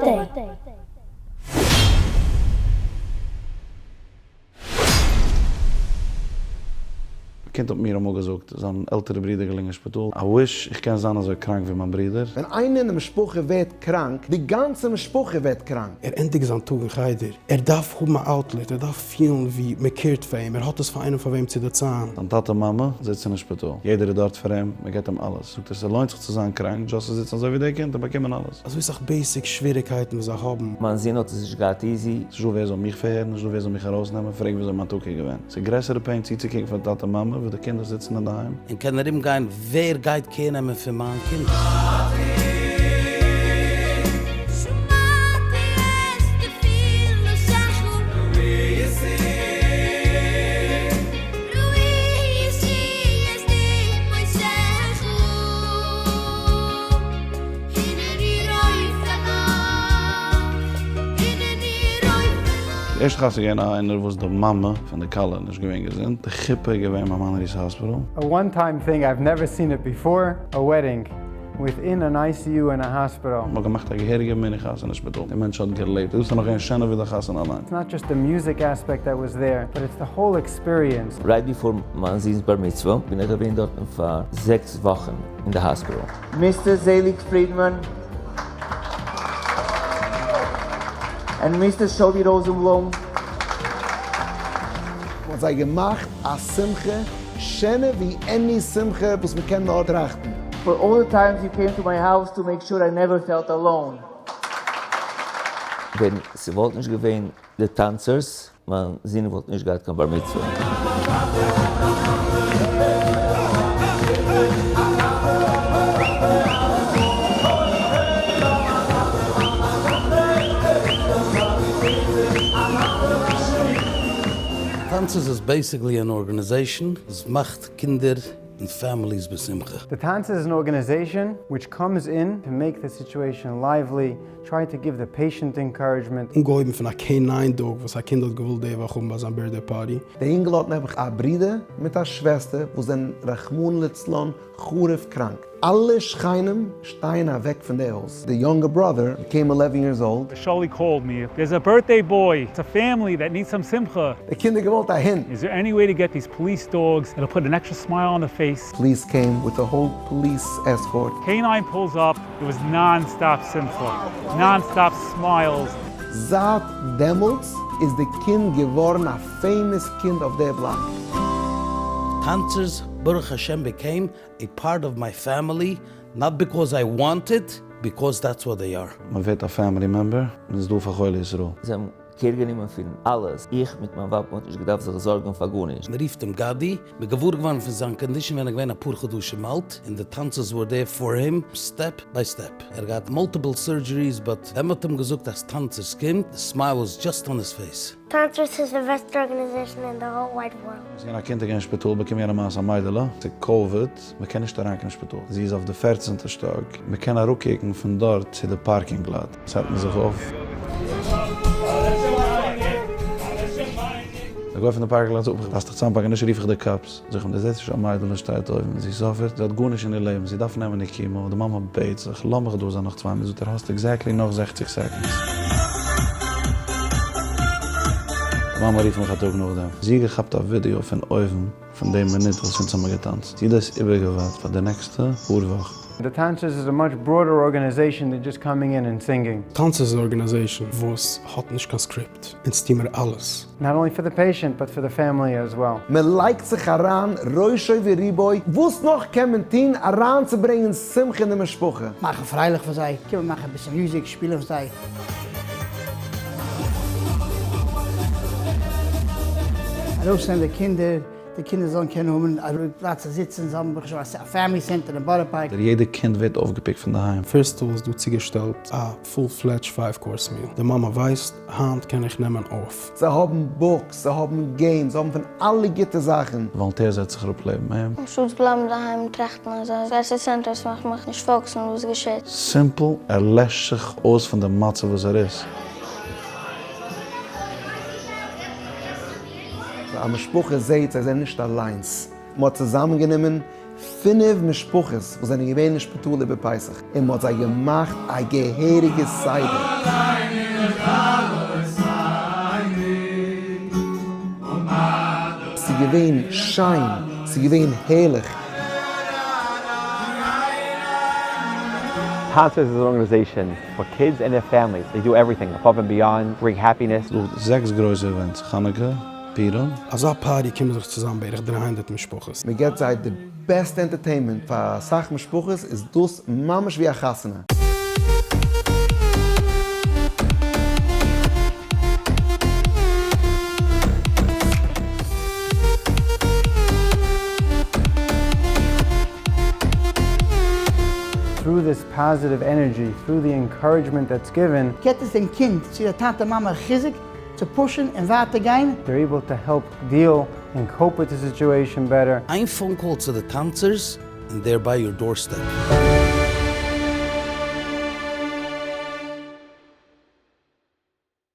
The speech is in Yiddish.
Birthday! א קינד האט מיר אמאל געזאגט, זיין עלטערע ברודער געלעגן אין שפיטאל, I wish איך קען זיין אזוי קראנק ווי מיין ברודער. ווען איינער אין די משפחה ווערט קראנק, די גאנצע משפחה ווערט קראנק. ער ענדיגט זיין טאג אין חדר, ער דארף האבן א outlet, ער דארף פילן ווי מען care ט פאר אים, ער האט עס פאר איינעם פאר וועם צו דערציילן. זיין טאטע מאמע זיצן אין שפיטאל, יעדער איז דארט פאר אים, מען געבט אים אלעס, זאגט ער ס'לוינט זיך צו זיין קראנק, just צו זיצן אזוי ווי דער קינד און באקומען אלעס. אזוי סאך basic שוועריקייטן וואס זיי האבן. מיין זון האט עס נישט געהאט easy. ס'נישט דא ווער זאל מיך פארהערן, נישט דא ווער זאל מיך ארויסנעמען, פרעג וויאזוי מיין טאג איז געווען. ס'איז גרעסערע pain צוצוקוקן פאר טאטע מאמע ווי די קינדער זיצן אינדערהיים. און קען ארום גיין ווער גייט care נעמען פון מיין קינד? די ערשטע חתונה איז געווען איינער וואס די מאמע פון די כלה נישט געווען געזונט, די חופה איז געווען ביי מאנרי'ס hospital. A one time thing I've never seen it before, a wedding within an ICU in a hospital. מ'האט געמאכט א געהעריגע מיני חתונה אין שפיטאל, די מענטש האט געלעבט, דאס איז נאך געווען שענער ווי די חתונה אליין. It's not just the music aspect that was there, but it's the whole experience. Right before מיין זון'ס בר מצוה בין איך געווען דארטן פאר זעקס וואכן אין די hospital. Mister זעליג פרידמאן and Mister שאולי ראזענבלום. מ'האט זיי געמאכט א שמחה שענער ווי any שמחה וואס מ'קען נאר טראכטן. For all the times you came to my house to make sure I never felt alone. ווען ס'וואלט נישט געווען די טאנצערס, מיין זון וואלט נישט געהאט קיין בר מצוה. טאנצערס איז basically אן organization וואס מאכט קינדער און families בשמחה. די טאנצערס איז אן organization which comes in to make the situation lively, try to give the patient encouragement. אנגעהויבן פון א K9 dog וואס א קינד האט געוואלט די וואך האבן ביי זיין birthday party. דער אינגל האט נעבעך א ברודער מיט א שוועסטער וואס זענען רחמנא לצלן חרוב קראנק. אלע שכנים שטייען אוועק פון די הויז. די younger brother became eleven years old. שאולי called me, there's a birthday boy, it's a family that needs some שמחה. די קינדער געוואלט א הונט. Is there any way to get these police dogs that'll put an extra smile on the face? Police came with a whole police escort. K9 pulls up, it was non-stop שמחה, non-stop smiles. זייט דעמאלטס איז די קינד געווארן א famous קינד אויף די בלאק. טאנצערס ברוך השם became a part of my family, not because I want it, because that's what they are. מען ווערט א family member, מען איז דא פאר חולי ישראל. זיי האבן care גענומען פון אלעס, איך מיט מיין ווייב מען האט נישט געדארפט זיך זארגן פאר גארנישט. מען רופט אים גדי, מען געוואר געווארן פון זיין condition ווען ער געווען אפאר חדשים אלט, און די טאנצערס were there for him step by step, ער האט געהאט multiple surgeries but ווען מען האט אים געזאגט אז טאנצערס קומט, די smile was just on his face. טאנצערס איז די best organization in the whole wide world. איז געווען א קינד אין שפיטאל באקומען יענע מעשה א מיידעלע ס'איז קאוויד מ'קען נישט אריין קיין שפיטאל זי איז אויף די פערצענטע שטאק מ'קען אראפקוקן פון דארט צו די parking lot set מען זיך אויף. די גוי פון די parking lot זאגט מיך דארפסט דיך צוזאמפאקן נישט רוף איך די cops זאג איך אים די זעסט נישט א מיידעלע שטייט אויבן זי suffer ט זי האט גארנישט אין איר לעבן זי דארף נעמען איר chemo די מאמע בעט זיך לאמיך דא זיין נאך צוויי מינוט זאגט ער האסט exactly נאך זעכציג seconds. די מאמע רופט מיך א טאג נאכדעם. זי האט געכאפט א ווידיאו פון אויבן פון די מינוט וואס אונז האמיר געטאנצט. זי האט דאס איבערגעווארט פאר די נעקסטע פאר וואכן. די טאנצערס איז a much broader organization than just coming in and singing. טאנצערס איז organization וואס האט נישט קיין script. אונז טוה מיר אלעס. Not only for the patient but for the family as well. מען לייגט זיך אריין ראשו ורובו, וואס נאך קען מען טון אריינצוברענגען שמחה אין די משפחה? מאכן פרייליך פאר זיי, קומען מאכן אביסל music, שפילן פאר זיי. ארויסנעמען די קינדער, די קינדער זאלן קענען האבן א רואיג פלאץ צו זיצן, זיי האבן ברוך השם א family center אין בארא פארק. דער יעדע קינד ווערט אויפגעפיקט פון די היים. First of all איז דא צוגעשטעלט א full fledged five course meal, די מאמע ווייסט, היינט קען איך נעמען off. זיי האבן books, זיי האבן games, זיי האבן פון אלע גוטע זאכן. Volunteer זעצט זיך אראפ לעבן אים. אנשטאטס בלייבן דערהיים און טראכטן אז עס איז center מאכט מיך נישט focus ן וואס געשעט. Simple, ער לעשט זיך אויס פון די מצב וואס ער איז. א משפחה זעהט זיי זענען נישט אליינס, מען האט צוזאמענגענומען. פינף משפחות וואס זענען געווען אין שפיטאל איבער פסח, און מען האט זיי געמאכט א געהעריגע סדר. ס'איז געווען שיין, ס'איז געווען הערליך. Tantz איז an organization for kids and their families, they do everything above and beyond, bring happiness. ס'דא זעקס גרויסע events, חנוכה, פורים. אזא party קומען זיך צוזאם בערך 300 משפחות. מען געבט זיי די בעסטע entertainment, פאר אסאך משפחות איז דאס ממש ווי א חתונה. Through this positive energy, through the encouragement that's given. געבט עס דעם קינד צו דער טאטע מאמע חיזוק צו push ן און ווייטער גיין. They're able to help deal and cope with the situation better. איין phone call צו די טאנצערס און they're by your doorstep.